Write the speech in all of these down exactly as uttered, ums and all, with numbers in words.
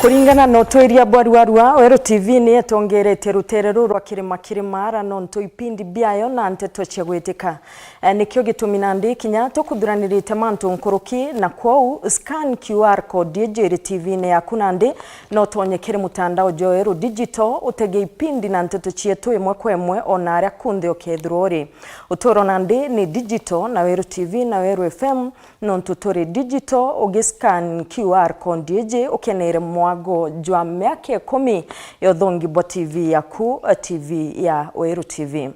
Kuringana na utwiria bwa Ruarua, Weru T V ni etongeretie rutere ruru rwa kirima kirima ara nontu ipindi biayo na nteto cia gwitika. Eh, nikio gitumi nandi kinya tukuthuranirite mantu nkuruki, na kwou scan Q R code iji iri T V-ini yaku nandi, no utonye kiri mutandao jwa Weru Digital, utege ipindi na nteto cietu imwe kwa imwe o na aria kunthe ukethirwa uri. Uturo nandi ni digital na Weru T V na Weru F M, nontu turi digital, ugiscan Q R code iji ukenere mwago jwa miaka ikumi ya uthongi bwa T V yaku, T V ya Weru T V.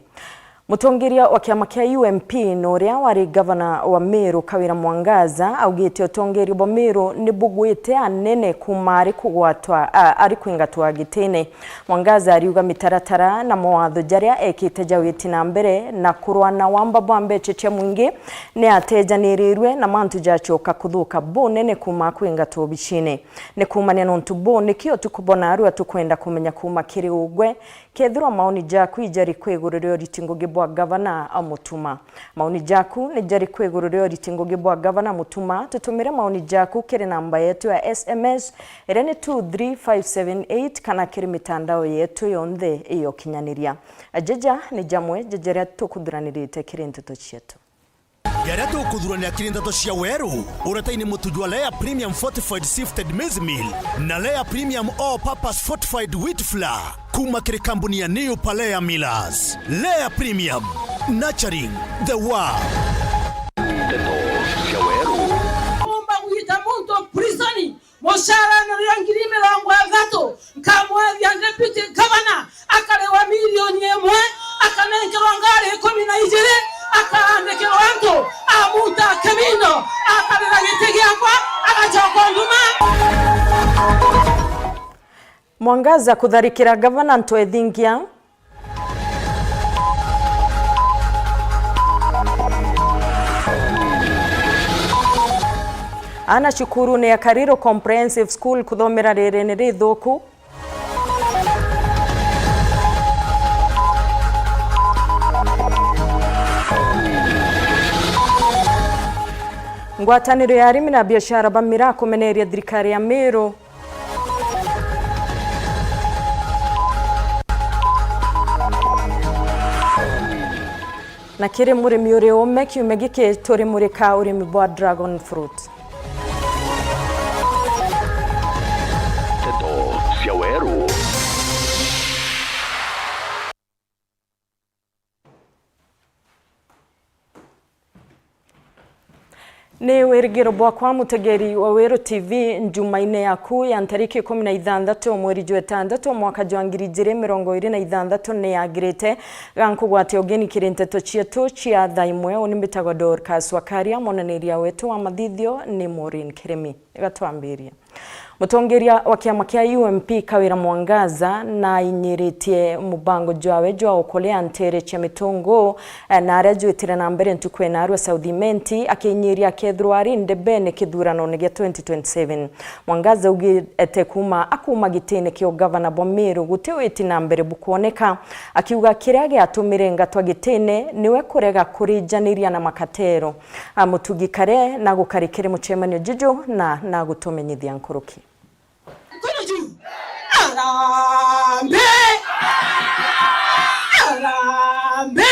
Mutongeria wa kiama kia U M P na uria wari gavana wa Meru Kawira Mwangaza augite utongeria bwa Meru ni bugwite anene kuuma ari kugwatwa, a, ari kwingatwa gitine. Mwangaza ariuga mitaratara na mawatho jaria ekite ja witi na mbere na kurwa na wamba bwa mbeca cia mwingi ni atejanirirwe na mantu jacoka kuthuka bunene kuuma kwingatwa obicine. Ni kuumania nontu buu nikio tukubona arua tukwenda kumenya kuuma kiri ugwe. Kethirwa maoni jaku ijari kwi iguru ria uriti ngugi bwa gavana, a, Mutuma. Maoni jaku ni jari kwi iguru ria uriti ngugi bwa gavana Mutuma? Tutumire maoni jaku kiri namba yetu ya S M S, iria ni two three five seven eight, kana kiri mitandao yetu yonthe ya ukinyaniria. Ajeja ni jamwe ja jaria tukuthuranirite kiri nteto cietu. Jaria tukuthuranira kiri nteto cia Weru, uretaini mutu jwa Lea Premium Fortified Sifted Maize Meal na Lea Premium All Purpose Fortified Wheat Flour kuuma kiri kambuni ya New Palea Millers. Lea Premium, nurturing the world. Nteto cia Weru. Umba gwita muntu prison, mucara ni ria ngiri mirongo ithatu, nkamwethia deputy governor akariwa milioni imwe, akanenkerwa ngari ikumi na ijiri, akaandikirwa antu, amuta kimindo, akarira giti giakwa, agacoka nduma. Mwangaza kutharikira gavana Ntwethingia. Ana cukurune ya Kariro Comprehensive School kuthomera rirene rithuku. Ngwataniro ya arimi na biashara ba miraa kumeneria thirikari ya Meru. Na kiri murimi uri ume kiumia giki, turimurika urimi bwa dragon fruit. Nteto cia Weru. Ni wirigiro bwakwa, mutegeri wa Weru T V, njumaine yaku ya ntariki ikumi na ithanthatu mweri jwa itandatu mwaka jwa ngiri ijiri mirongo iri na ithanthatu ni yagirite. Ga nkugwate ugeni kiri nteto cietu cia thaa imwe, uni mbitagwa Dorcas Wakaria, mwananiria wetu wa mathithio ni Maureen Kirimi. Gatwambiria. Mutongeria wa kiama kia U M P Kawira Mwangaza nainyiritie mubango jwawe jwa ukuria ntere cia mitungu, eh, na aria jwitire na mbere ntuku ya narua South Imenti, akinyiria akethirwa ari ndebene kithuranone gia twenty twenty-seven. Mwangaza augite kuuma akuuma gitine kia ugavana bwa Meru guti witi na mbere bukwoneka, akiuga kiria giatumire ngatwa gitine niwe kurega kurijaniria na makatero. A, Mutugi Kare nagukarikire mucemanio juju na nagutumenyithia nkuruki. Mikono juu. Harambee! Harambee!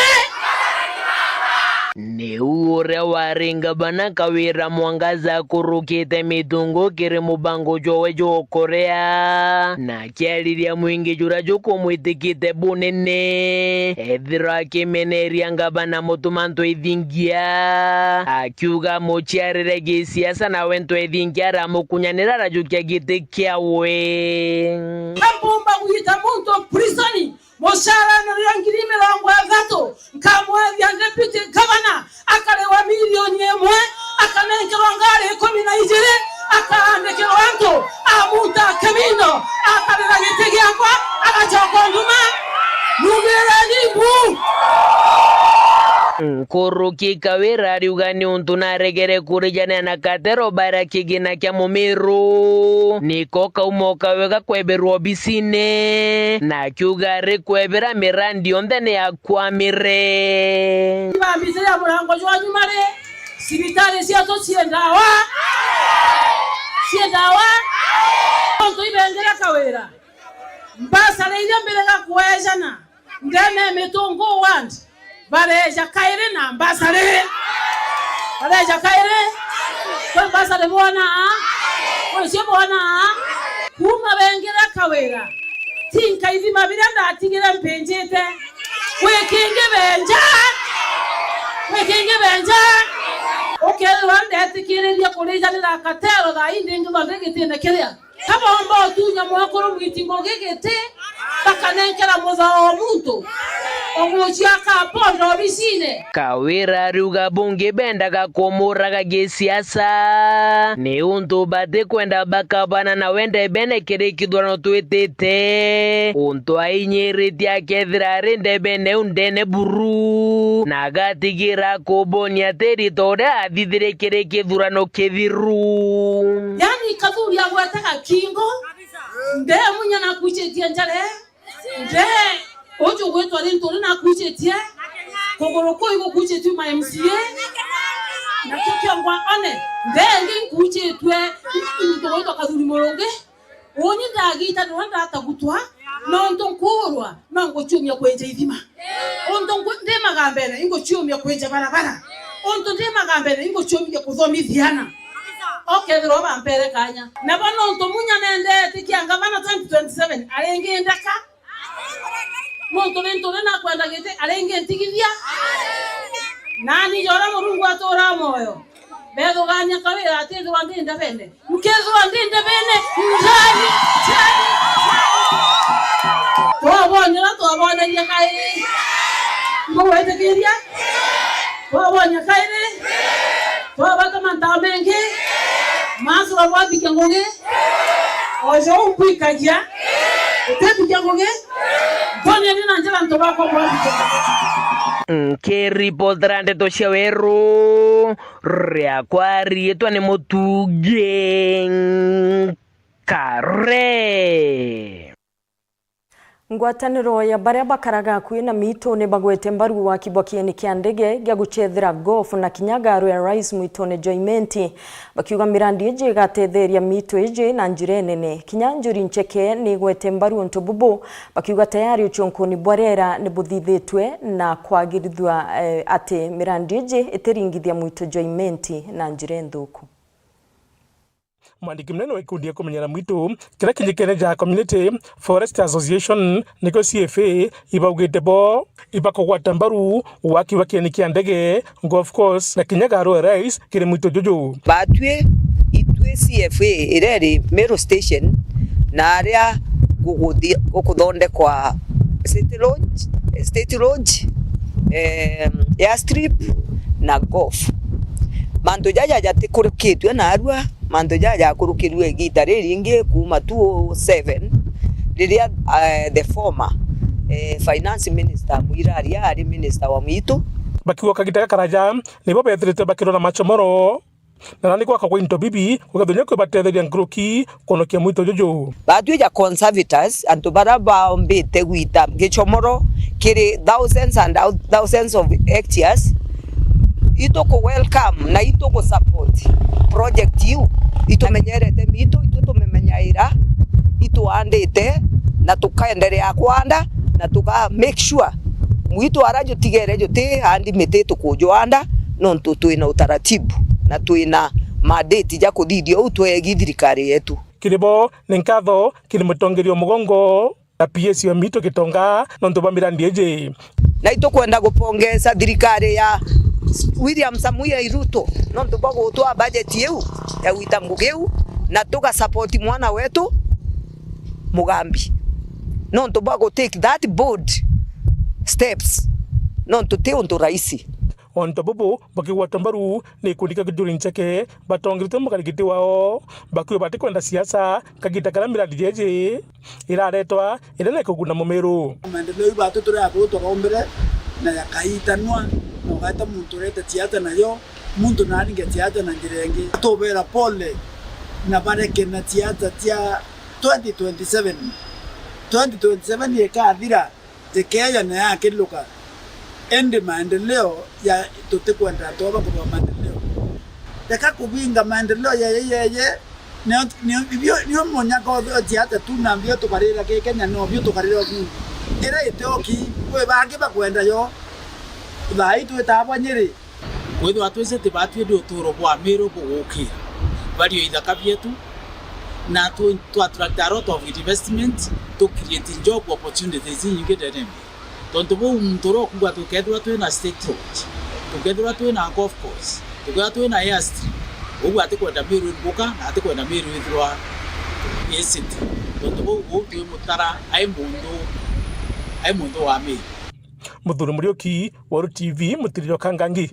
Niu uria wari ngavana Kawira Mwangaza akurukite mitungu kiri mubango jwawe jwa ukuria, na akiariria mwingi juria jukumwitikite bunene, ethirwa akimeneria ngavana Mutuma Ntwethingia, akiuga amuciarire gisiasa, nawe Ntwethingia aramukunyanira arajukia giti kiawe. Ambumba gwita muntu prison, mucara ni ria ngiri mirongo ithatu, nkamwethia deputy governor, akariwa milioni imwe, akanenkerwa ngari ikumi na ijiri, akaandikirwa antu, amuta kimindo, akarira giti giakwa, agacoka nduma. Mumireni bu. Nkuruki Kawira ariuga ni untu naregere kurijania na katero bara kigina kia Mumiru, niko kauma o kawega kweberwa obisine, na akiuga ari kwebera mirandi yonthe ni yakwamire. Ibambite ya murango jwa nyuma ri, cibitari cietu cii ndawa, cii ndawa, Nontu ibengire Kawira, mbasari iria mbiriga kwejana ndene ya Mitungu ward, bareja kairi na mbasari. Bareja kairi. Kwi mbasari bwona? Kwi cio bwona? Kuuma bengire Kawira, tinka ithima biria ndatigire mpinjite. Kwi kingi benja. Kwi kingi benja. Ukethirwa ndetikiririe kurijanira katero thaa ii ndingithwa ndi gitine kiria kabomba utunya mwekuru mwiti ngugi giti, bakanenkera muthao o muntu, ugucia kapondo obicine. Kawira ariuga bungi bendaga kumuraga gisiasa, ni untu batikwenda bakabana nawe ndebene kiri kithurano twitite. Untu ainyiritie akethira ari ndebene iu ndene buru, na agatigira kubonia ati rita uria athithirie kiri kithurano kithiru. Yani, Kathuri agwete gakingo, nde munya nakucitie njare, nde uju gwitwa Linturi nakucitie, kuguru kui gukucitue ma M C A, nakio kiongwa one, nde ingi nkucitue muntu gwitwa Kathuri Murungi. Uuni ndagitanirwa ndatagutwa, nontu nkuurwa, no nguciumia kwenja ithima. Untu nku-, ndi magambene, inguciumia kwenja barabara. Untu ndi magambene, inguciumia kuthomithia ana. Okethirwa bampere kanya. Nabo nontu munya nendete kia ngavana twenty twenty-seven, aringi ndaka. Nontu ni nturi nakwenda giti, aringi ntigithia. Nani jora Murungu atura moyo. Bethugania Kawira atithirwa ndi ndebene. Nkethirwa ndi ndebene, njani, njani, njani. Twabonera, twaboneria kairi. Mbugwitikiria? Twabonia kairi. Twabata mantu mengi. Masura bwathikia ngugi. Ojo umbwikagia. Utithikia ngugi. Mboneni na njira antu bakwa bwathikia ngugi. Nkiripotera ndeto cia Weru. Riakwa riitwa ni Mutungi Nkare. Ngwataniro ya baria bakaraga akui na miitu ni bagwete mbaru waki bwa kieni kia ndege gia gucethera golf na kinya garu ya Rais mwitune jwa Imenti, bakiuga mirandi iji igatetheria miitu iji na njira inene. Kinya Njuri Ncheke ni igwete mbaru untu bubu, bakiuga tayari ucunkuni bwa riera ni buthithitwe na kwagirithua, eh, ati mirandi iji itiringithia mwitu jwa Imenti na njira inthuku. Mwandiki munene wa gikundi gia kumenyera mwitu kiria kinyikene ja Community Forest Association, nikio C F A, ibaugite bo ibakugwata mbaru waki wa kieni kia ndege, golf course na kinya garu ya Rais kiri mwitu juju. Batwi itwi C F A iria iri Meru Station na aria guguthi-, gukuthondekwa City Lodge, State Lodge, em, airstrip na golf. Mantu jaja jatikurukitue narua, mantu jaja jakurukirue igita riringi kuuma two oh seven, riria, eh, the former, eh, finance minister Mwiraria ari minister wa mwitu. Bakiuga kagita gakaraja nibo bethirite bakirona macomoro. Na nani gwakagwa into bibi, gugathunya kwibatetheria nkuruki kwonokia mwitu juju. Batwi ja conservators, antu baria baombite gwita gicomoro kiri thousands and thou-, thousands of hectares, ituku welcome na ituku support project iu. Itumenyerete miitu, itu tumimenyaira, ituandite na tukaendelea kwanda na tuka make sure mwitu ara jutigere juti andi miti tukujuanda, nontu twina utaratibu na twina mandate ja kuthithia uu twegi thirikari yetu. Kiri bo ni nkatho kiri mutongeria wa mugongo na P S wa miitu Gitonga nontu bwa mirandi iji. Na itukwenda gupongeza thirikari ya William Samoei Ruto nontu bwa gutwaa budget iu ya gwita ngugi iu na tuga support mwana wetu Mugambi nontu bwa gu take that bold steps, nontu ti untu rahisi. Onto bubu bakigwatwa mbaru ni gikundi kia Kituri Ncheke, batongeretwe mukarigiti wao, bakiuga batikwenda siasa kagita karia mirandi jeji iraretwa iria na kuguna mumiru. Maendeleo iu batu turi akuru twarombere na yakaitanwa, na ugaeta muntu urete siasa nayo, muntu naringe siasa na njira ingi. Tubera pole na bareke na siasa cia twenty twenty-seven. Twenty twenty-seven ikathira, ikeeja na yakiluka, indi maendeleo ya, tutikwenda antu aba kuthua maendeleo. Reka kubinga maendeleo yeye yeye, Nio, nio, bio, nio munyaka uthiotia ate tu na mbio tukarira ki Kenya, no bio tukarira ki. Ira itioki, kwi bangi bakwenda yo. Thaa ii twitaa bwa Nyeri. Kwithirwa twicite batwi ni uturo bwa Miru bugukira. Bario ithaka bietu, na tu, tu attract a lot of investment, tu create job opportunities inyingi ndene. Tontu buu muntu uria ukuuga tukethirwa twina state road, tukethirwa twina golf course, tukethirwa twina airstrip, uu atikwenda Miru ibuka na atikwenda Miru ithirwa i city. Tontu buu, uu twimutara ai muntu, ai muntu wa Miru. Muthuri Muriuki, Weru T V, Mutiriro Kangangi.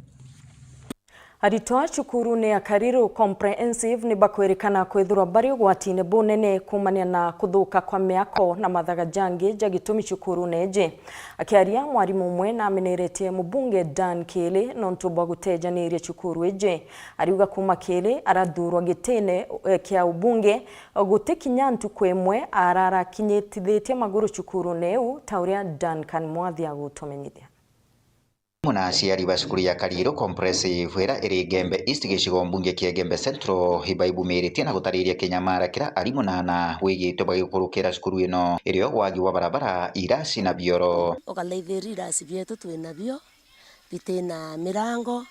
Aritwa cukurune ya Kariru Comprehensive ni bakwerekana kwithirwa bari ugwatine bunene kuumania na kuthuka kwa miako na mathaga jangi ja gitumi cukurune iji. Akiaria, mwarimu umwe nameneretie mubunge Dan Kiili nontu bwa gutejaniria cukuru iji. Ariuga kuuma Kiili arathurwa gitine, eh, kia ubunge, guti kinya ntuku imwe ararakinyitithitie maguru cukurune iu, ta uria Duncan Mwathi agutumenyithia. Amwe na aciari ba cukuru ya Kariru Comprehensive iria iri Igembe East, gicigo mbunge kia Igembe Central, ibaibumiritie na gutariria kinyamara kiria arimu na ana wigitwe bagikurukira cukuru ino irio wagi wa barabara, irasi na bioro. Ukalaithiria irasi bietu twinabio bitina mirango,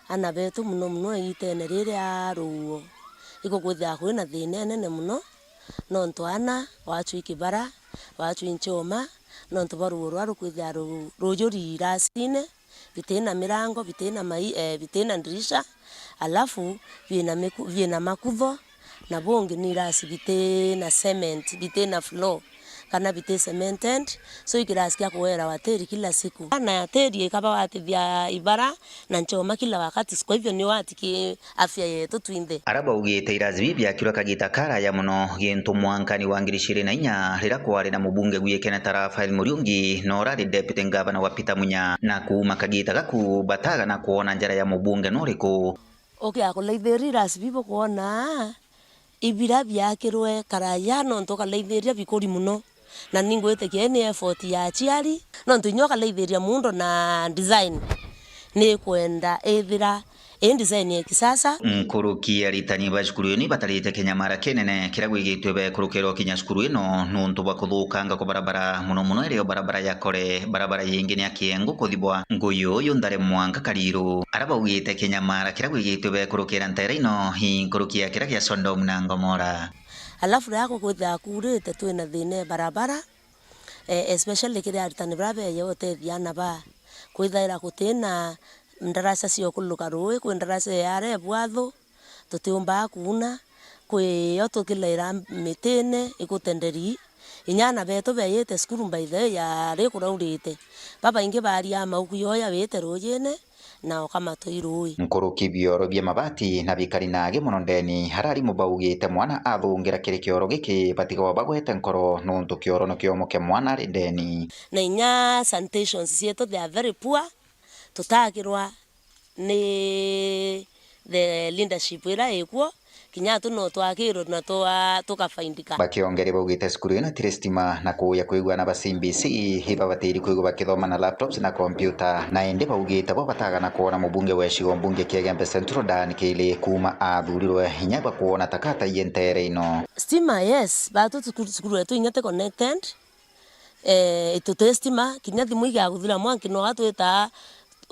ana betu muno muno igitene riria ruuo igukwithia kwina thina inene muno. Nontu ana, waachwi kibara, waachwi nchoma, nontu bwa ruuo ruria rukwithia ru-, rujuri irasine, bitina mirango, bitina mai-, eh, bitina ndirisha, alafu biina miku-, biina makutho, na bungi ni irasi bitina cement, bitina floor, kana biti cemented, so i kirasi kia kuwerawa tiri kila siku. Na tiri ikaba watithia ibara na nchoma kila wakati, kwa hivyo ni watiki afya yetu twinthe. Ara baugite irasi bibi biakirwe kagita karaya mono, gintu mwankani wa ngiri igiri na inya, riria kwari na mubunge gwi Kenneth Raphael Muriungi, na urari deputy governor wa Peter Munya, na kuuma kagita gaku batagana kwona njara ya mubunge nuriku. Ukia kulaithiria irasi bibi bukwona, ibira biakirwe karaya nontu ukalaithiria bikuri mono. Na ningwitikia ni effort ya aciari, nontu inya ukalaithiria muundo na design, ni kwenda ithira i design ya kisasa. Nkuruki aritani ba cukuru iyo ni batarite kinyamara kinene kiria gwigitwe bekurukirwa kinya cukuru ino nuntu bwa kuthukanga kwa barabara, muno muno irio barabara ya Kore, barabara yingi ni ya Kiengu kuthibwa Nguyu, Yunthare, Mwanga, Kariru. Ara baugite kinyamara kiria gwigitwe bekurukira nteere ino i nkuruki ya kiria gia Sodomu na Gomora. Alafu riria gukwithira kuurite, twina thina e barabara, eh, especially kiri aritani baria beeja utethia aana baa. Kwithaira gutina ndaraca cia ukuluka ruui, kwi ndaraca ya Rebwathu, tutiumbaa kuuna, kwi yo tukilaira mitine igutenderi. Inya aana beetu beejite cukuru, by the way, yari kuraurite. Babaingi baaria mauku yoya wite ruujine, na ukamatwa i ruui. Nkuruki bioro bia mabati na bikari naagi mono ndeni, ara arimu baugite mwana athungira kiri kioro giki, batigagwa bagwete nkoro, nuntu kioro ni kiomoke mwana ari ndeni. Na inya sanitations cietu, they are very poor, tutakirwa ni the leadership iria ikuo, kinya tu no twakirwe na twa-, tukafaindika. Bakiongeri baugite cukuru ino itiri stima, na kuuya kwigua aana ba C B C ibabatiri kwigua bakithoma na laptops na computer, na indi baugite bo batagana kwona mubunge wa gicigo mbunge kia Igembe Central Dan Kiili kuuma athurirwe inya bakwona ta kataie nteere ino. Stima, yes, batu cukuru, cukuru yetu inya ti connected. Eh, ituti stima, kinya thimu igaguthira mwanki no atwita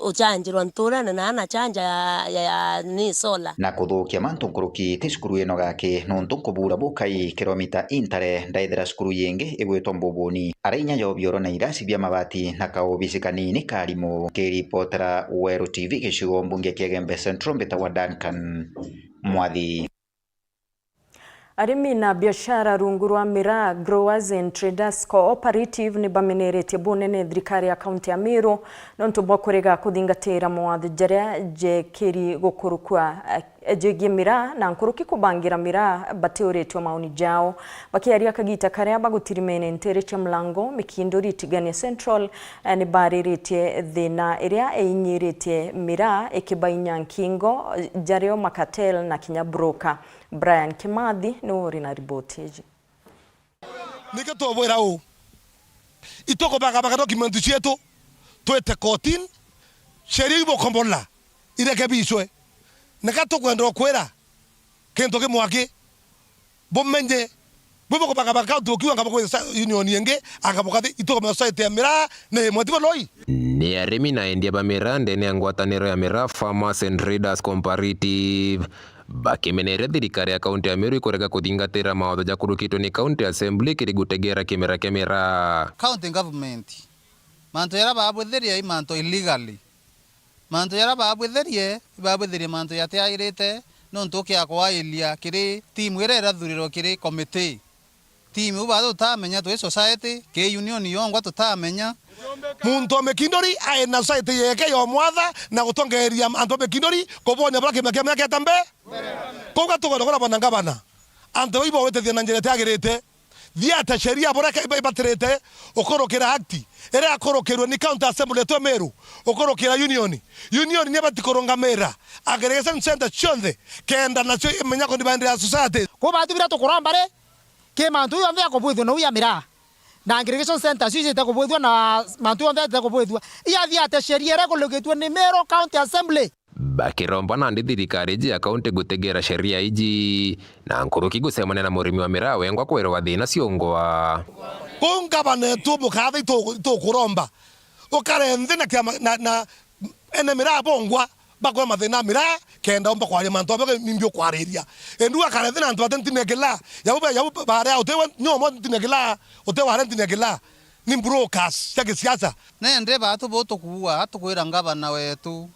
ucanjirwa nturene na ana chanja ya, ya, ya ni solar. Na kuthukia mantu nkuruki ti cukuru ino gaki, nuntu nkubura bukai kilomita intare ndaithira cukuru yingi igwitwa Mbubuni. Ara inya yo bioro na irasi bia mabati na kaobisi kanini ka arimu. Nkiripotera Weru T V gicigo mbunge kia Igembe Central, mbitagwa Duncan Mwathi. Arimi na biashara rungu rwa Miraa Growers and Traders Cooperative ni bameneretie bunene thirikari ya kaunti ya Meru nontu bwa kurega kuthingatira mawatho jaria jekiri gukurukua, eh, jegie miraa na nkuruki kubangira miraa batiuritwe mauni jao. Bakiaria kagita karia bagutirimene ntere cia Mlango, Mikinduri, Tigania Central, eh, ni bariritie thina iria iinyiritie miraa ikibainya nkingo, eh, jario makatel na kinya broker. Brian Kimathi niwe uri na riboti iji. Niki twabwira uu? Itukubagabaga document cietu, twite kotini, sheria ibukombola, irekebishwe. Nika tukwenda ukwira kintu kimwe aki, Bumenye, bwi bukubagabaka untu ukiuga ngabo kwitha union ingi, anga bukathi itukamenya society ya miraa ni imwe, ti bo loi? Ni arimi na endia ba miraa ndene ya ngwataniro ya Miraa Farmers and Traders Cooperative bakimeneria thirikari ya kaunti ya Meru ikurega kuthingatira mawatho jakurukitwe ni County Assembly kiri gutegera kimera kia miraa. County government, mantu jaria babwithirie i mantu illegally. Mantu jaria babwithirie, ibabwithirie mantu jatiagirite, nontu ukia kwairia kiri timu iria irathurirwe kiri committee. Timu iu bado tutamenya, twi society, ki union yongwa tutamenya. Muntu o Mikinduri ai na society yeke yomwatha na gutongeeria antu a Mikinduri kubonia buria kimera kia miaka eta mbe. Kou gatugwenda kurabona ngabana. Antu bau ibawitithia na njira itiagirite. Thiate sheria buria ke-, iba-, ibatirite ukurukira act iria yakurukirwe ni County Assembly yetu ya Meru ukurukira union. Union ni ibati kurungamira aggregation centre cionthe kenda nacio imenya kundi baendelea society. Kou bantu biria tukuromba ri, ki mantu jonthe jakubwithua na u ya miraa, na aggregation centre cio iciite kubwithua na mantu jonthe jaite kubwithua, iathiate sheria iria ikurukitwe ni Meru County Assembly. Bakiromba nandi thirikari iji ya kaunti gutegera sheria iji, na nkuruki gucemania na murimi wa miraa wengwa kwerwa thina ciongwa. Kou ngavana etu mukatha itu-, itukuromba ukare nthi na kiama, na, na ene miraa bongwa bakwe mathina a miraa, kenda umba kwaria mantu amwe nimbi ukwariria. Endu akare nthi na antu bate ntini ya kilaa, yau be, yau baria utewe nyomwe ntini ya kilaa, utewe aria ntini ya kilaa. Ni brokers cia gisiasa. Nende batu butukuua, atukwira ngavana wetu,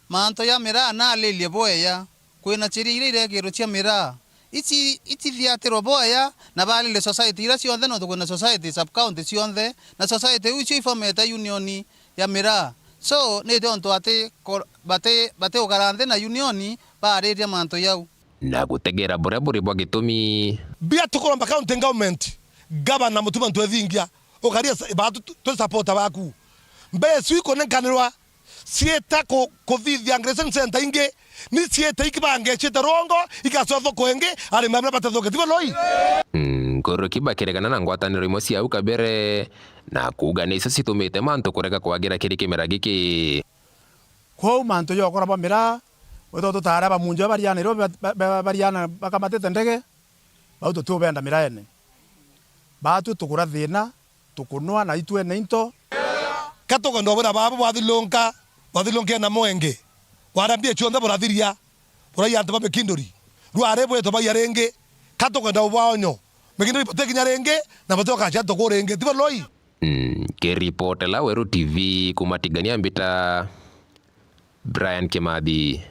mantu ja miraa nalirie bwega, kwina sheria iria irekirwe cia miraa. Ici, itithiatirwe bwega, na balirie society iria cionthe, nontu kwina society sub county cionthe, na society iu icio ifomete union ya miraa. So, ni tiontu ati ko-, bati, bati gukara nthi na union baririe mantu jau. Na gutegera buria buri bwa gitumi. Bia tukuromba county government, gavana Mutuma Ntwethingia, ukaria sa-, batu tu-, twi supporter baku. Mbeca iu ikunenkanirwa ciita ku-, kuthithia aggregation centre ingi, ni ciita ikibangecite rwongo, igacoka thoko ingi, arimi amwe batathuke, tibo loi? Mm, nkuruki bakiregana na ngwataniro imwe cia au kabere, na kuuga nicio citumite mantu kurega kwagira kiri kimera giki. Kwou mantu jokora bwa miraa, wethirwa tutare bamunju bariana irio ba-, ba-, ba-, bariana bakamatite ndege, bau tutiubenda miraene. Batu tugura thina, tukunwa na itwene into. Ka tukwenda ubwira babu bwathilunka, bwathilunkia na mwenge, bwarambia cionthe burathiria, buraia antu ba Mikinduri, rwari bwitwa baia ringi, ka tukwenda ubwaonyo, Mikinduri butikinya ringi, na butioka cia tuku ringi, tibo loi? Mm, kiripotela Weru T V kuuma Tigania Mbita, Brian Kimathi.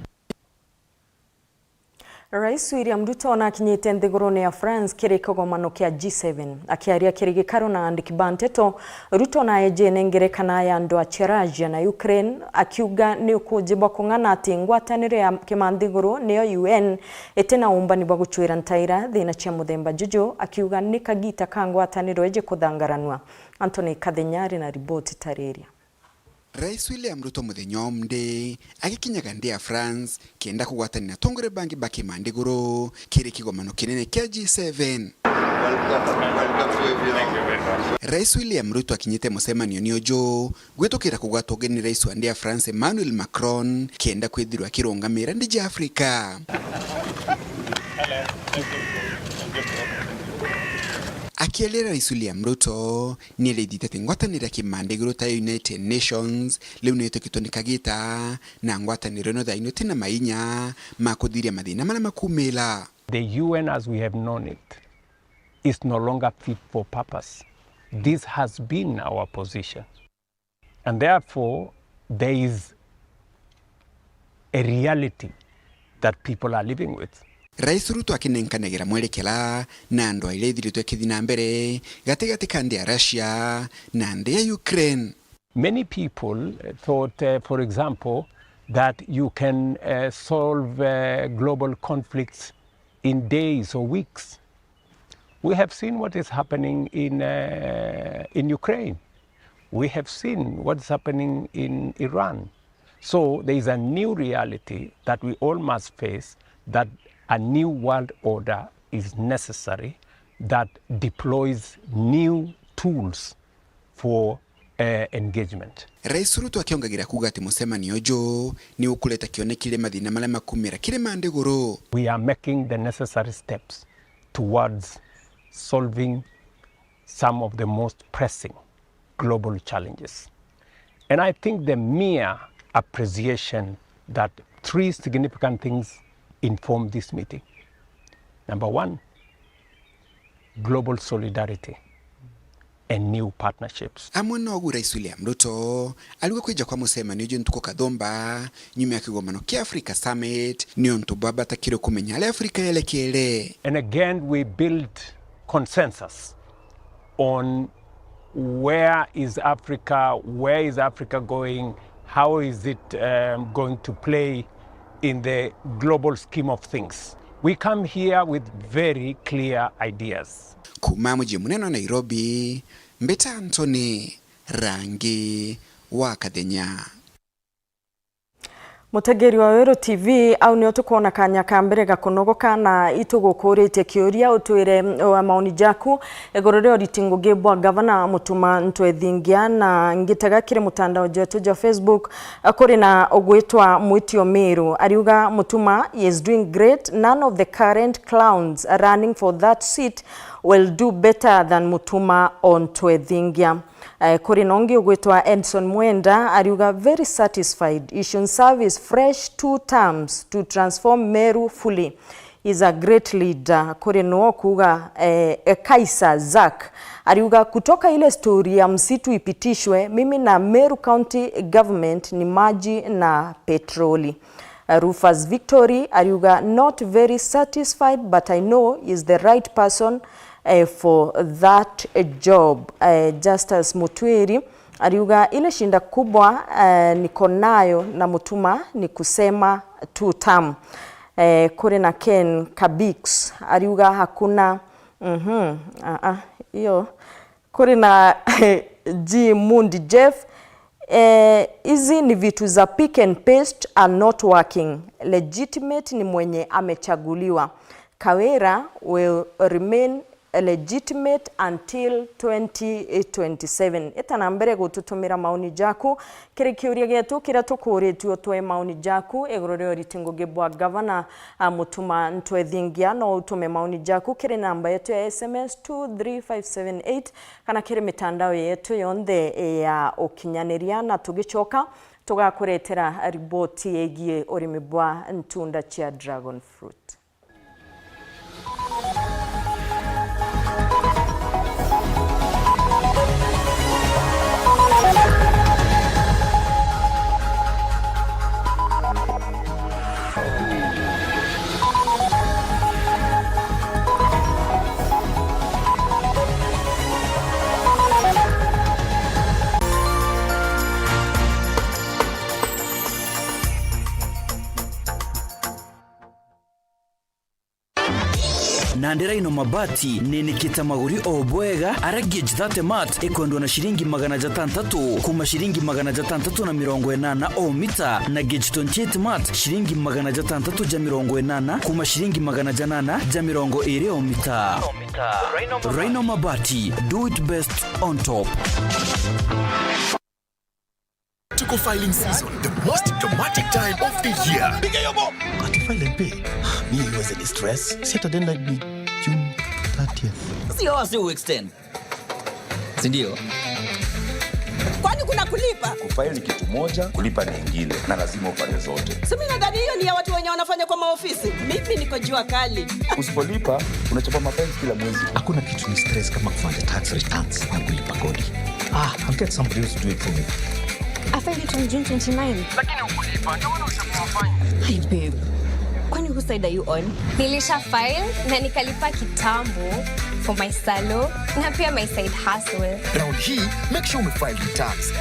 Rais William Ruto nakinyite nthigurune ya France kiri kigomano kia G seven. Akiaria kiri gikaru na andiki ba nteto, Ruto naeje ngerekano ya ndwaa cia Russia na Ukraine, akiuga ni ukuji bwa kung'ana ati ngwataniro ya kimanthiguru niyo U N iti na umbani bwa gucwira ntaira thina cia muthemba juju, akiuga ni kagita ka ngwataniro iji kuthangaranua. Anthony Kathenya ari na riboti tariria. Rais William Ruto muthenya umwe agikinyaga nthi ya France kenda kugwatania na atongoria bangi ba kimanthiguru kiri kigomano kinene kia G seven. Rais William Ruto akinyite mucemanio ni uju gwitukira kugwatwa ugeni ni rais wa nthi ya France Emmanuel Macron kenda kwithirwa akirungamira nthi ja Africa. Akiarira Rais William Ruto, ni arithite ati ngwataniro ya kimanthiguru ta ya United Nations riu ni itukitwe ni kagita, na ngwataniro ino thaa ino iti na mainya ma kuthiria mathina maria makumira. The U N as we have known it is no longer fit for purpose. This has been our position. And therefore, there is a reality that people are living with. Rais Ruto akinenkanagira mwerekera na ndwaa iria ithiritwe ikithi na mbere gatigati ka nthi ya Russia na nthi ya Ukraine. Many people thought, uh, for example, that you can, uh, solve, uh, global conflicts in days or weeks. We have seen what is happening in, uh, in Ukraine. We have seen what is happening in Iran. So there is a new reality that we all must face, that a new world order is necessary that deploys new tools for, uh, engagement. Rais Ruto akiongagira kuuga ati mucemanio uju ni ukureta kioneki ri mathina maria makumira kiri ma nthiguru. We are making the necessary steps towards solving some of the most pressing global challenges. And I think the mere appreciation that three significant things inform this meeting. Number one, global solidarity and new partnerships. Amwe nogu Rais William Ruto ariuga kwija kwa mucemanio ju ntuku kathumba nyuma ya kigomano kia Africa Summit ni untu bwa bata kiri kumenya aria Africa yerekeere. And again, we build consensus on where is Africa, where is Africa going, how is it, um, going to play in the global scheme of things. We come here with very clear ideas. Kuuma mucii munene wa Nairobi, mbita Anthony Rangi wa Kathenya. Mutegeri wa Weru T V, au nio tukwona kanya ka mbere ga kunogoka na itugukuritie kiuria utwire, mm, maoni jaku iguru ria uriti ngugi bwa gavana Mutuma Ntwethingia, na ngitega kiri mutandao jetu jwa Facebook, eh, kuri na ugwitwa Mwitio Miru ariuga Mutuma, he is doing great, none of the current clowns running for that seat will do better than Mutuma o Ntwethingia. Eh, kuri na ungi ugwitwa Edson Mwenda ariuga very satisfied, he should serve his fresh two terms to transform Meru fully. He's a great leader. Kuri no kuuga, eh, eh, Kaisa Zak ariuga kutoka ile story ya msitu ipitishwe, mimi na Meru County Government ni maji na petroli. Eh, Rufus Victory ariuga not very satisfied, but I know is the right person, eh, for that job. Eh, Justus Mutwiri ariuga ile shinda kubwa, eh, niko nayo na Mutuma ni kusema two term. Eh, kuri na Ken Kabix ariuga hakuna, mhm, ah, ah, hiyo. Kuri na G Mundi Jeff, eh, hizi ni vitu za pick and paste are not working. Legitimate ni mwenye amechaguliwa. Kawira will remain legitimate until twenty twenty-seven. Ita na mbere gututumira maoni jaku kiri kiuria gietu kiria tukuritue, utwe maoni jaku iguru ria uriti ngugi bwa gavana, a, Mutuma Ntwethingia. No utume maoni jaku kiri namba yetu ya S M S two three five seven eight kana kiri mitandao yetu yonthe ya ukinyaniria, na tugicoka tugakuretera riboti yegie urimi bwa ntunda cia dragon fruit. Nandi Rhino Mabati ninikite maguri o bwega, aria gauge thirty mat ikwendwa na ciringi magana jatantatu kuma ciringi magana jatantatu na mirongo inana o mita, na gauge twenty-eight mat ciringi magana jatantatu ja mirongo inana kuma ciringi magana janana ja mirongo iri o mita. Rhino Mabati, do it best on top. Tuko filing season, the most dramatic time of the year. Piga hiyo bo. Ati file and pay. Mi iweze ni stress. Si hata deadline ni June thirtieth. Sio wasi u extend. Si ndio? Kwani kuna kulipa? Kufile ni kitu moja, kulipa ni ingine, na lazima ufanye zote. Si mimi nadhani hiyo ni ya watu wenye wanafanya kwa maofisi. Mimi niko jua kali. Usipolipa, unachapa mafines kila mwezi. Hakuna kitu ni stress kama kufanya tax returns na kulipa kodi. Ah, I'll get somebody else to do it for me. I filed it on June twenty-nine. Lakini hukulipa, ndio maana ushapewa fine. Hi babe. Kwani whose side are you on? Nilisha file na nikalipa kitambo for my salon na pia my side hustle. Round hii, make sure umefile returns.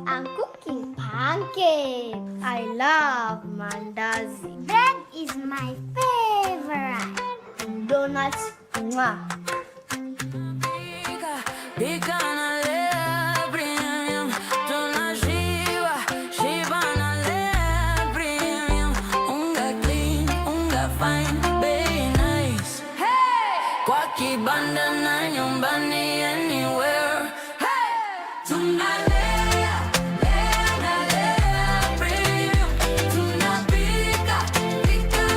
I'm cooking pancakes. I love mandazi. Bread is my favorite. Donuts, mwah. Pika, pika na Lea Premium, tunashiba, shiba na Lea Premium. Unga clean, unga fine, bei nice. Hey! Kwa kibanda na nyumbani, anywhere. Hey! Tunalea, lea na Lea Premium. Tunapika, pika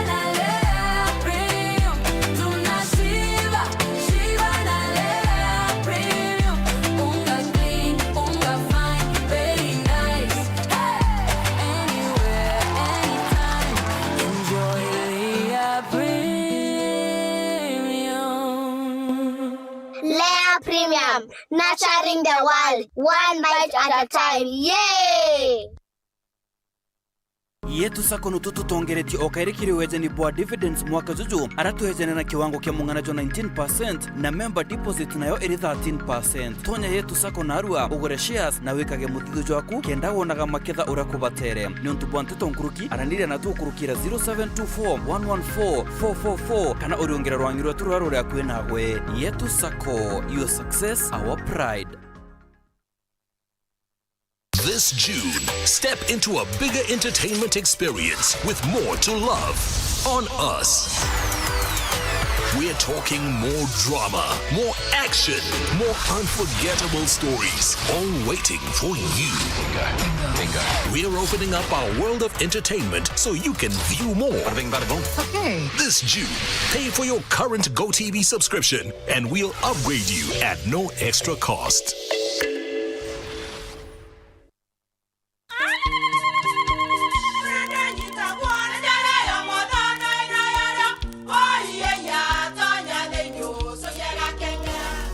Nurturing the world, one bite at a time. Yay! Yetu Sacco nutu tutongeretie o kairi kiri wejeni bwa dividends mwaka juju, ara twejene na kiwango kia mung'ana jwa nineteen percent na member deposit nayo iri thirteen percent. Tonya Yetu Sacco narua ugure shares na wikage muthithu jwaku kenda wonaga maketha uria kubatere. Niuntu bwa nteto nkuruki, araniria na tukurukira zero seven two four one one four four four four kana uriungire rwangi rwetu ruria ruri akui nagwe. Yetu Sacco, your success, our pride. This June, step into a bigger entertainment experience with more to love on us. We're talking more drama, more action, more unforgettable stories, all waiting for you. We're opening up our world of entertainment so you can view more. Okay. This June, pay for your current GoTV subscription and we'll upgrade you at no extra cost.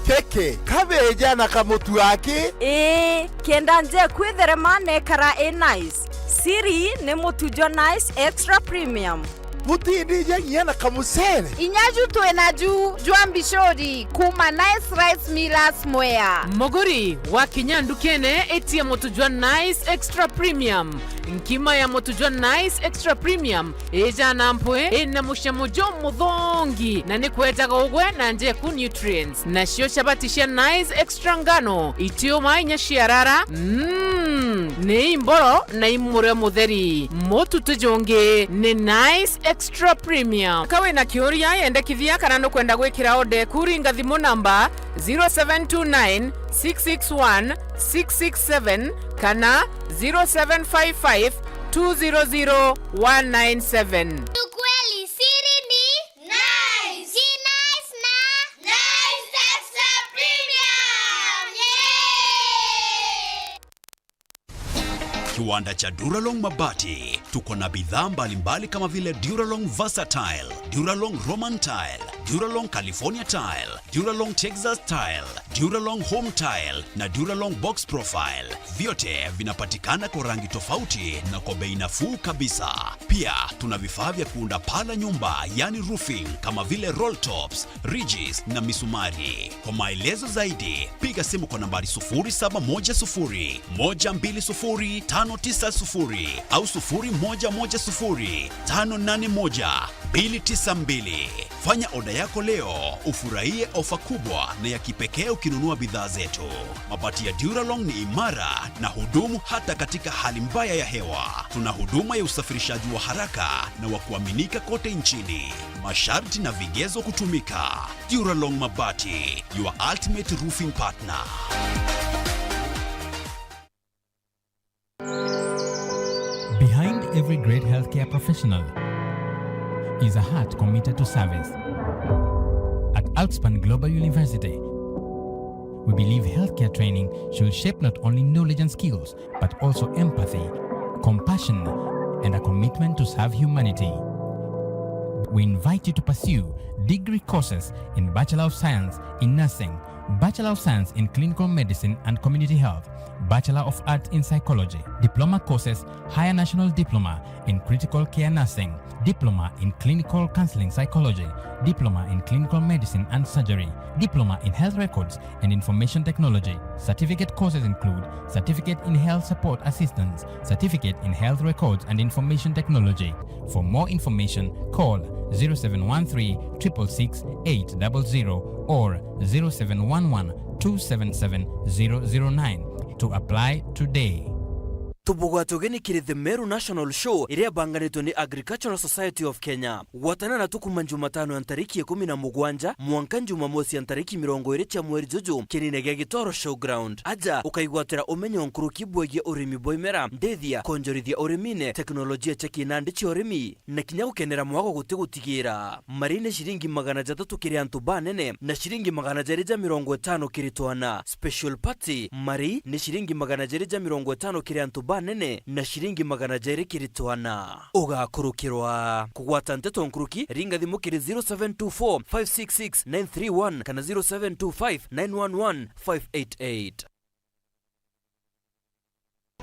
Kiki, kabeja na kamutu aki? Ii, kenda nje kwitherema nekara i nice. Siri ni mutu jwa Nice Extra Premium. Butindija nginya na kamucere. Inya ju twina ju jwa mbicuri kuma Nice Rice Millers Mwea. Muguri, wakinya ndukene, itia mutu jwa Nice Extra Premium. Nkima ya mutu jwa Nice Extra Premium ijana mpwi, ina mucamo jumuthongi, na ni kwetaga ugwe na njeku nutrients. Nacio chabati cia Nice Extra ngano, itiuma inya ciarara, mm, ni imboro na imurio mutheri. Mutu tujungi ni Nice Extra Premium. Ka wina kiuria, yendekithia kana nukwenda gwikira order eku, ringa thimu namba zero seven two nine six six one six six seven kana zero seven five five two zero zero one nine seven. Ukweli siri ni Nice. Ni Nice na Nice Extra Premium. Yay! Kiwanda cha Duralong Mabati. Tuko na bidhaa mbalimbali kama vile Duralong Versatile, Duralong Roman Tile, Duralong California Tile, Duralong Texas Tile, Duralong Home Tile na Duralong Box Profile. Vyote vinapatikana kwa rangi tofauti na kwa bei nafuu kabisa. Pia tuna vifaa vya kuunda paa la nyumba, yani roofing, kama vile roll tops, ridges na misumari. Kwa maelezo zaidi, piga simu kwa nambari sufuri saba moja sufuri, moja mbili sufuri, tano tisa sufuri au sufuri moja moja sufuri, tano nane moja, mbili tisa mbili. Fanya oda yako leo, ufurahie ofa kubwa na ya kipekee ukinunua bidhaa zetu. Mabati ya Duralong ni imara na hudumu hata katika hali mbaya ya hewa. Tuna huduma ya usafirishaji wa haraka na wa kuaminika kote nchini. Masharti na vigezo kutumika. Duralong Mabati, your ultimate roofing partner. Behind every great healthcare professional is a heart committed to service. At Outspan Global University, we believe healthcare training should shape not only knowledge and skills, but also empathy, compassion, and a commitment to serve humanity. We invite you to pursue degree courses in Bachelor of Science in Nursing, Bachelor of Science in Clinical Medicine and Community Health, Bachelor of Arts in Psychology, diploma courses, Higher National Diploma in Critical Care Nursing, Diploma in Clinical Counseling Psychology, Diploma in Clinical Medicine and Surgery, Diploma in Health Records and Information Technology. Certificate courses include Certificate in Health Support Assistance, Certificate in Health Records and Information Technology. For more information, call zero seven one three, triple six, eight double zero or zero seven one one, two seven seven, zero zero nine to apply today. Tubugwate ugeni kiri The Meru National Show iria ibanganitwe ni Agricultural Society of Kenya. Gwatana natu kuma Jumatano ya ntariki ikumi na mugwanja mwanka Jumamosi ya ntariki mirongo iri cia mweri juju, kinine gia Gitoro Showground. Aja ukaigwatira umenyo nkuruki bwegie urimi bwa imera, ndithia, kwonjorithia urimine, teknolojia cia kinandi cia urimi, na kinya gukenera mwago guti gutigira. Mari ni ciringi magana jathatu kiri antu banene na ciringi magana jeri ja mirongo itano kiri twana. Special party, mari ni ciringi magana jeri ja mirongo itano kiri antu banene na ciringi magana jairi kiri twana. Ugakurukirwa. Kugwata nteto nkuruki, ringa thimu kiri zero seven two four five six six nine three one kana zero seven two five nine one one five eight eight.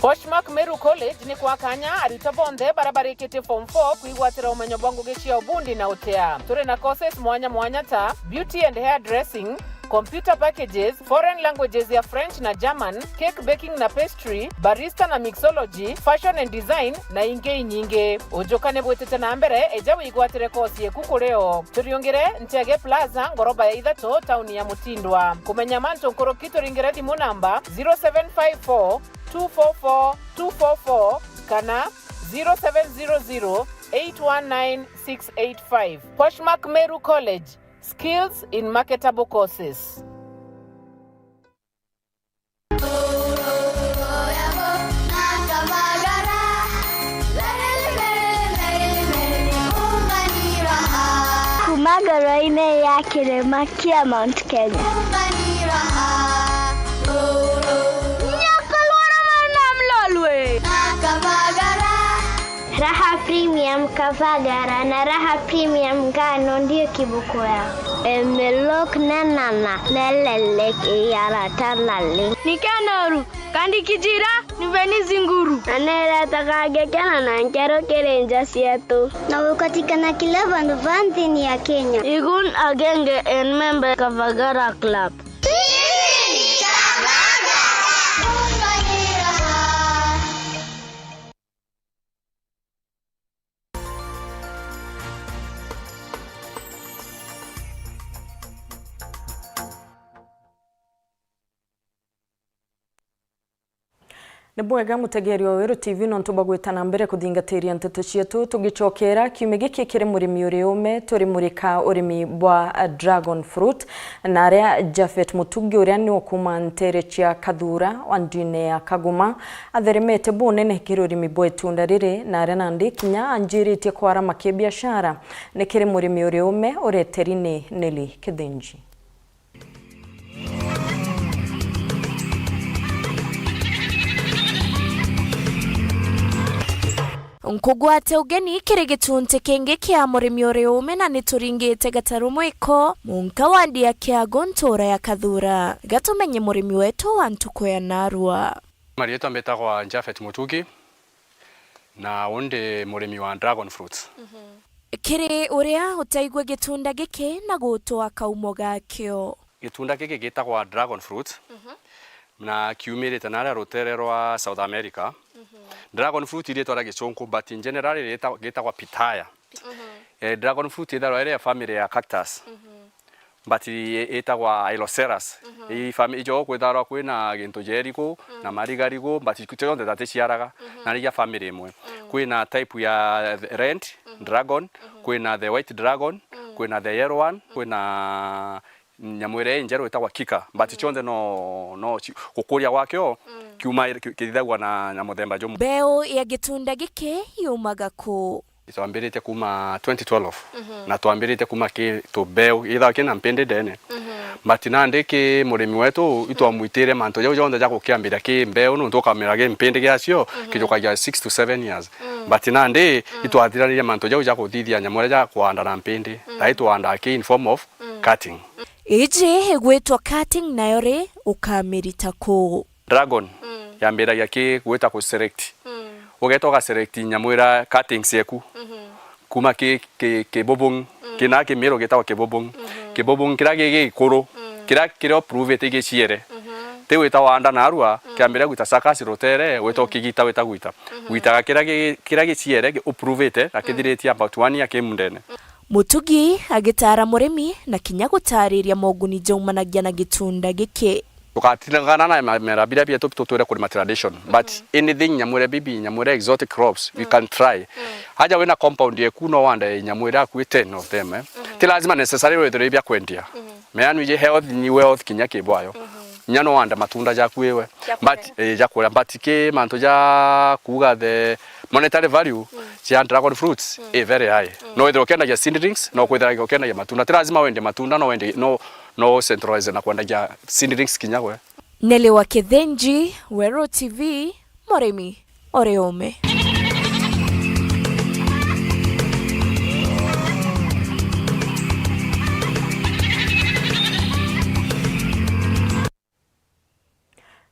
Poshmark Meru College ni kwa kanya aritwa bonthe baria barikitie form four kwigwatira umenyo bwa ngugi cia ubundi na utea. Turi na courses mwanya mwanya ta beauty and hair dressing, computer packages, foreign languages ya French na German, cake baking na pastry, barista na mixology, fashion and design, na ingi inyingi. Ujuka ni bwitite na mbere, eja wigwatire course yeku kuri o. Turiungire Nchege Plaza, ngoroba ya ithatu, tauni ya Mutindwa. Kumenya mantu nkuruki, turingire thimu namba zero seven five four two four four two four four kana zero seven zero zero eight one nine six eight five. Poshmark Meru College, skills in marketable courses. Kuma ngoro-inĩ ya kĩrĩma kĩa Mount Kenya. Nyakorwa na mwana mlolwe. Raha Premium Kavagara na Raha Premium Ngano ndio kiboko yao. Emelok nenana nelelek iyara tanali. Nikanor, kandi kijira, niveni zinguru. Na neretaga ngekena na nkero kiri nja cietu. Na gukatikana kila vandu va nthini ya Kenya. Igun agenge en member Kavagara Club. Ni bwega mutegeri wa Weru T V nontu bwa gwita na mbere kuthingatiria nteto cietu. Tugicokera kiumia giki kiri murimi uri ume, turi murika urimi bwa dragon fruit, na aria Japhet Mutugi uria ni wa kuuma ntere cia Kathura wa ndwine ya Kaguma atheremete bunene kiri urimi bwa itunda riri, na aria nandi kinya anjiritie kwarama kibiashara ni kiri murimi uri ume ureteri ni Nelly Kithinji. Nkugwate ugeni kiri gichunchi kingi kia murimi uri ume, na nituringite gataru mwiko munka wa ndia kiago ntura ya Kathura. Gatumenye murimi wetu wa ntuku ya narua. Marietwa mbitagwa Japhet Mutugi, na undi murimi wa dragon fruits. Kiri uria utaigua gitunda giki na gutwa kaumo gakio. Gitunda giki gitagwa dragon fruit, na kiumirite naria rutere rwa South America. Dragon fruit iritwa ria gichunku, but in general rita-, gitagwa pitaya. Eh, dragon fruit itharwa iri ya family ya cactus. But i-, itagwa Hyloceras. I fami-, ijo kwitharwa kwina gintu ja irigu na marigarigu, but cionthe taticiaraga, na rigia family imwe. Kwina type ya red dragon, kwina the white dragon, kwina the yellow one, kwina nyamu iria injeru itagwa kika, but cionthe no, no ci-, gukuria gwakio kiuma ki-, kithithagua na, na muthemba jumwe. Mbeu ya gitunda giki yumaga ku? Twambirite kuma twenty twelve, na twambirite kuma ki tubeu, ithawa kina mpindi ndene. But nandi ki murimi wetu, itwamwitire mantu jau jonthe ja gukiambiria ki mbeu, nontu ukamera ki mpindi giacio, kijukagia six to seven years. But nandi, itwathiranirie mantu jau ja kuthithia nyamu iria ja kuanda na mpindi. Thai tuandaa ki in form of cutting. Iji igwitwa cutting, nayo ri, ukamirita ku? Dragon yambiragia ki gwita ku select. Ugeta uga select nyamu ira cuttings yeku. Kuma ki, ki, kibubung. Kina kimiru gitagwa kibubung. Kibubung kiria gi gikuru. Kiria kiria uprovete giciere. Ti wita wanda narua, kiambiria gwita suckers rutere, wita ukigita wita gwita. Gwitaga kiria gi, kiria giciere gi uprovete, na kithiritie about one year ki mundene. Mutugi agitaara murimi na kinya gutariria moguni jaumanagia na gitunda giki. Tugatigana na ma-, mera biria bietu tutwire kurima tradition. But anything, nyamu iria bibi, nyamu iria exotic crops, we can try. Aja wina compound yeku no wande nyamu iria akui ten of them, eh. Ti lazima necessarily withire bia kwendia. Meanu ije health ni wealth kinya ki bwayo. Nya no wande matunda jaku iwe. Ja kuria. But, eh, ja kuria. But ki mantu ja kuuga the monetary value cia dragon fruits i very high. No withire ukiendagia seedlings, no kwithira ukiendagia matunda. Ti lazima wende matunda, no wende, no, no centralize na kwendagia seedlings kinya gwe. Nelly wa Kithinji, Weru T V, murimi. o ri ume.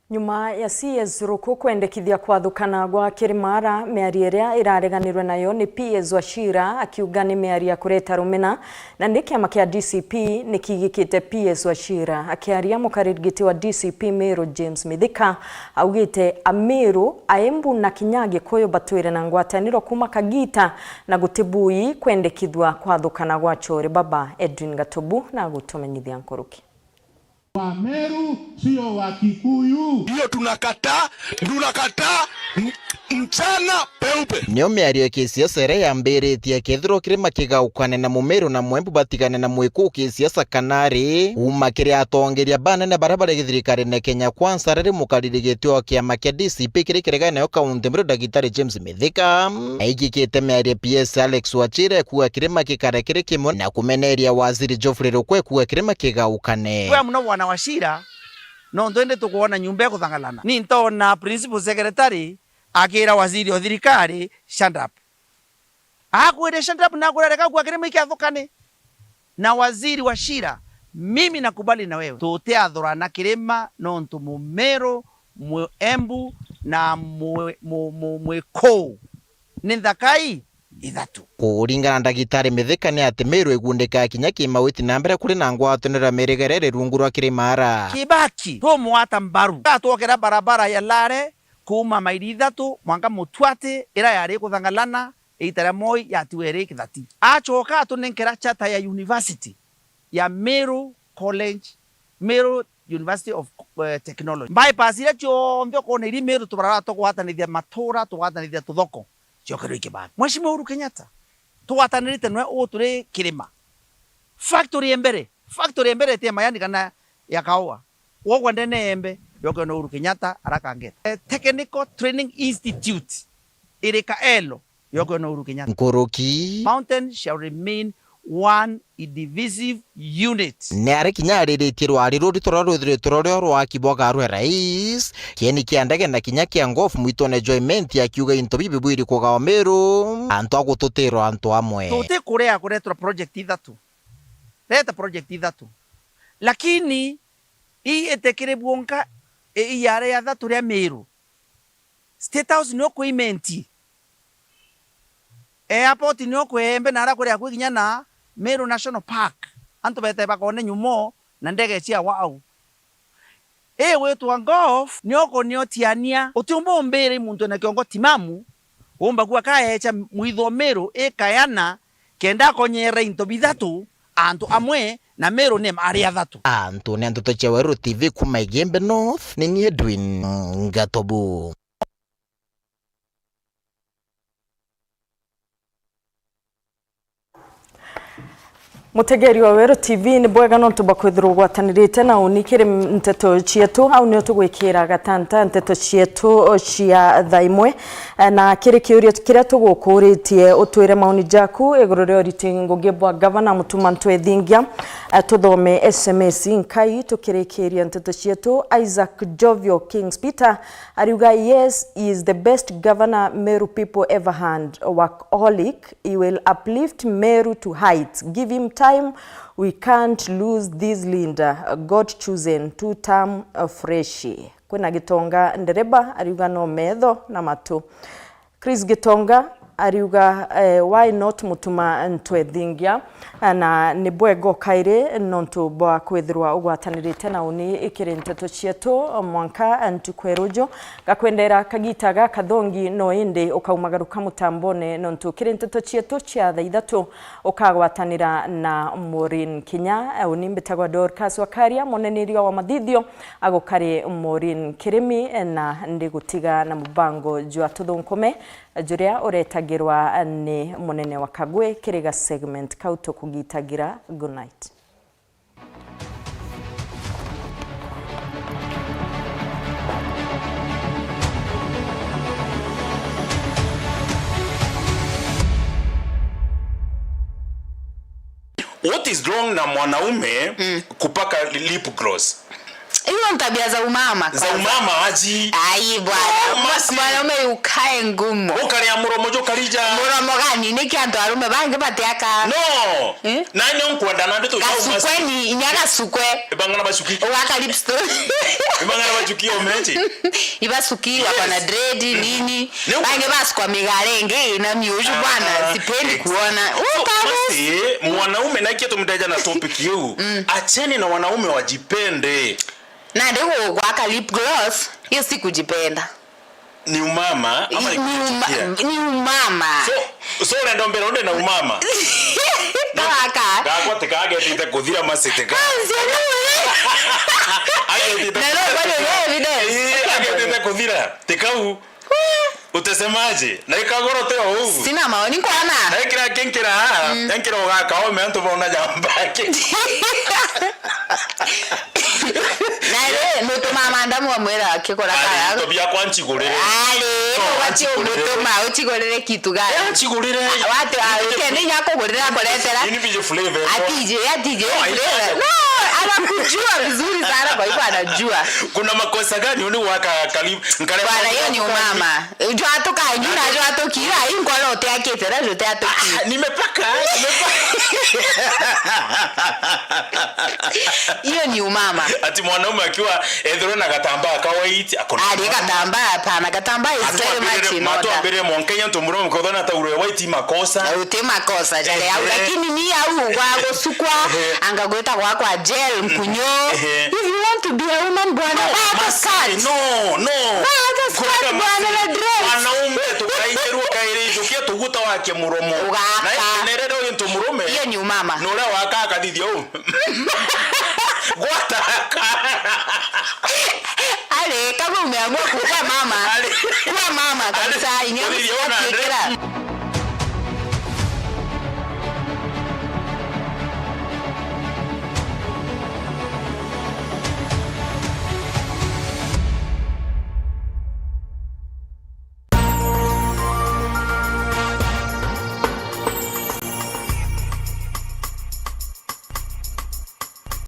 Nyuma ya C S Ruku kwendekithia kwathukana gwa Kirimara, miario iria irareganirwe nayo ni P S Wachira, akiuga ni miario ya kureta rumena, na ni kiama kia D C P ni kiigikite P S Wachira. Akiaria, mukariri giti wa D C P Meru James Mithika augite Ameru, Aembu na kinya Agikuyu batwire na ngwataniro kuuma kagita, na guti bui kwendekithua kwathukana gwa Chore Baba. Edwin Gatubu na agutumenyithia nkuruki. Wameru, sio Wakikuyu. Hiyo tunakataa, tunakataa m-, mchana peupe. Nio miario ya kisiasa iria yambiritie kethirwa kirima kigaukane na Mumeru na Mwembu batigane na Mwikuu kisiasa kana ri, uma kiri atongeria banene baria bari thirikarine Kenya Kwanza, riri mukariri giti wa kiama kia D C P kiri kiregane nayo kaunti Meru, Ndagitari James Mithika. Aigikite miario P S Alex Wachira kuuga kirima gikare kiri kimwe na kumeneria waziri Geoffrey Ruku kuuga kirima kigaukane. Wea muno bwana Wachira, nontu indi tukwona nyumba ikuthangalana. Ni ntona principal secretary akira waziri o thirikari, "Shut up." Akwire, "Shut up," na akwira, "Reka kuuga kirima ikiathukane." Na waziri Wachira, mimi nakubali na wewe. Tutiathurana kirima nontu Mumeru, Muembu na Mwe-, Mu-, Mu-, Mwikuu ni nthakai ithatu. Kuringana na Ndagitari Mithika ni ati Meru igundikaga kinya kimawiti na mbere kuri na ngwataniro ya mirigere iri rungu rwa Kirimara. Kibaki tumwata mbaru. Atwokera barabara ya lare kuuma maili ithatu mwanka Mutwati, ira yari ikuthangalana iita ria Moi yatiwe iri kithati. Acoka atunenkera charter ya university ya Meru College, Meru University of, eh, Technology. Bypass iria cionthe ukona iri Meru, tubarabara tugwatanithia matura, tugwatanithia tuthoko, ciokerwe i Kibaki. Mheshimiwa Uhuru Kenyatta, tugwatanirite nwe uu turi kirima. Factory ya mbere, factory ya mbere iti ya majani kana ya kaua, wogwa ndene ya Embe, yokerwe ni Uhuru Kenyatta, arakangeta. Eh, Technical Training Institute iri Kaelo, yokerwe ni Uhuru Kenyatta. Nkuruki. Mountain shall remain one indivisive unit. Ni ari kinya ariritie rwari rurito ruria rwithirite rurio rwaki bwa garu ya rais, kieni kia ndege na kinya kia golf mwitone Joy Menti, akiuga into bibi bwiri kugawa Meru, antu a gututirwa antu amwe. Tuti kurea kureterwa project ithatu. Reta project ithatu. Lakini ii itikiri bwonka, i-, ii yari ya thatu ria Meru. State House nio kwi Imenti. Airport nio kwi Embe na aria kuri akui kinya na Meru National Park. Antu bete bakone nyumo na ndege ciawa au. Ii gwitwa golf nio kuniotiania. Utiumba umbiri muntu ena kiongo timamu, umba kuwa kaecha mwitho Meru ikayana kenda akonyera into bithatu antu amwe na Meru ni ari athatu. Antu ni Ndeto cia Weru T V kuma Igembe North, ni ni Edwin Ngatobu. Mutegeri wa Weru T V, ni bwega nontu bwa kwithirwa ugwatanirite na uni kiri nteto cietu. Au nio tugwikira gatanta nteto cietu cia thaa imwe. Na kiri kiuria kiria tugukuritie, utwire maoni jaku iguru ria uriti ngugi bwa gavana Mutuma Ntwethingia. Tuthome S M S nkai tukirikiria nteto cietu. Isaac Jovio Kings Peter ariuga, "Yes, he is the best governor Meru people ever had. Workaholic, he will uplift Meru to heights. Give him time, we can't lose this leader, God chosen, two term, uh, fresh." Kwina Gitonga ndereba ariuga no metho na matu. Chris Gitonga ariuga, eh, "Why not Mutuma Ntwethingia?" Na ni bwega o kairi nontu bwa kwithirwa ugwatanirite na uni ikiri nteto cietu mwanka ntuku ya ruju. Ngakwendera kagita gakathongi, no indi ukaumagaruka mutambone nontu kiri nteto cietu cia thaa ithatu ukagwatanira na Maureen Kinya. Uni mbitagwa Dorcas Wakaria, muneniria wa mathithio agukari Maureen Kirimi, na ndigutiga na mubango jwa tuthunkume juria uretagirwa ni munene wa Kagwe kiri ga segment kau tukugitagira. Good night. What is wrong na mwanaume kupaka lip gloss? Hiyo ni tabia za umama. Za kwanza. Umama aji. Ai, bwana. No, masi. Mwanaume ukae ngumu. Ukaria muromo jo karija. Muromo gani? Niki antu arume bangi batiaka? No. Eh? Na nyo nkwenda na ndeto ya umasi. Gasukwe ni, inya gasukwe. Ibangana bacuki. Ugaka lipstick. Ibangana bacuki omeje. Ibacuki, yes, wako na dread, mm, nini. Ni uka- Bangi bacukwa migare ingi ina miuju, ah, bwana, sipendi, ex-, kuona. So, uka- basi, mwanaume na ikia tumteja na topic iu. Mm. Acheni na wanaume wajipende. Na ndio gwaka lip gloss, hiyo si kujipenda. Ni umama, ama ni, ni uma-, kujichukia? Ni umama. So, so urenda mbere unde na umama? Kaka. Gakwa tikagetite kuthira masite ka. Kanzi ni. Agetite. Na no kwani ni evidence? Ii, agetite kuthira. Tikau. Utesemaje? Na ikagoro te o uu. Sina maoni, nkwana. Na ikira kinkira, mm, nkira ugaka ome antu bona jambake. Na ri, nutumaa mandamu amwira akigura. Ari, kara. Into biakwa nchigurire. Ari, no, no, wati anchigurire. Umutuma, uchigurire kitu gani? Eh, anchigurire. Wati, ah, ukende inya akugurire akuretera. Ini bije flavor. Atije, atije, no, flavor. No, anakujua vizuri sana, kwa hivyo anajua. Kuna makosa gani uni waka karibu? Bwana, hiyo ni umama. Jwatuka, nyina jwatukira, inkora uteakite, na juteatuki. Ah, nimepaka, nimepaka. Hiyo ni umama. Ati mwanaume akiwa ethirwe na gatambaa ka white, akona. Ari gatambaa, hapana, gatambaa is very much in order. Matu ambire mwanka ya ntu muromo kothana tauro ya white makosa. Uti makosa, jale au, ehe, lakini ni au gwa gucukwa, ehe, anga gwita gwakwa gel, nkunyo. Ehe. If you want to be a woman, bwana, no, buy the skirt. No, no. Buy the skirt, bwana, na dress. Wanaume tukaingerwo kairi njukia tuguta wake muromo. Ugaka. Na nerero into murume. Hiyo ni umama. Nore waka akathithia u. Gwata. Ale, kama umeamua kuwa mama, ale, kuwa mama kabisa, ale, inya uthithia una usiakiikira.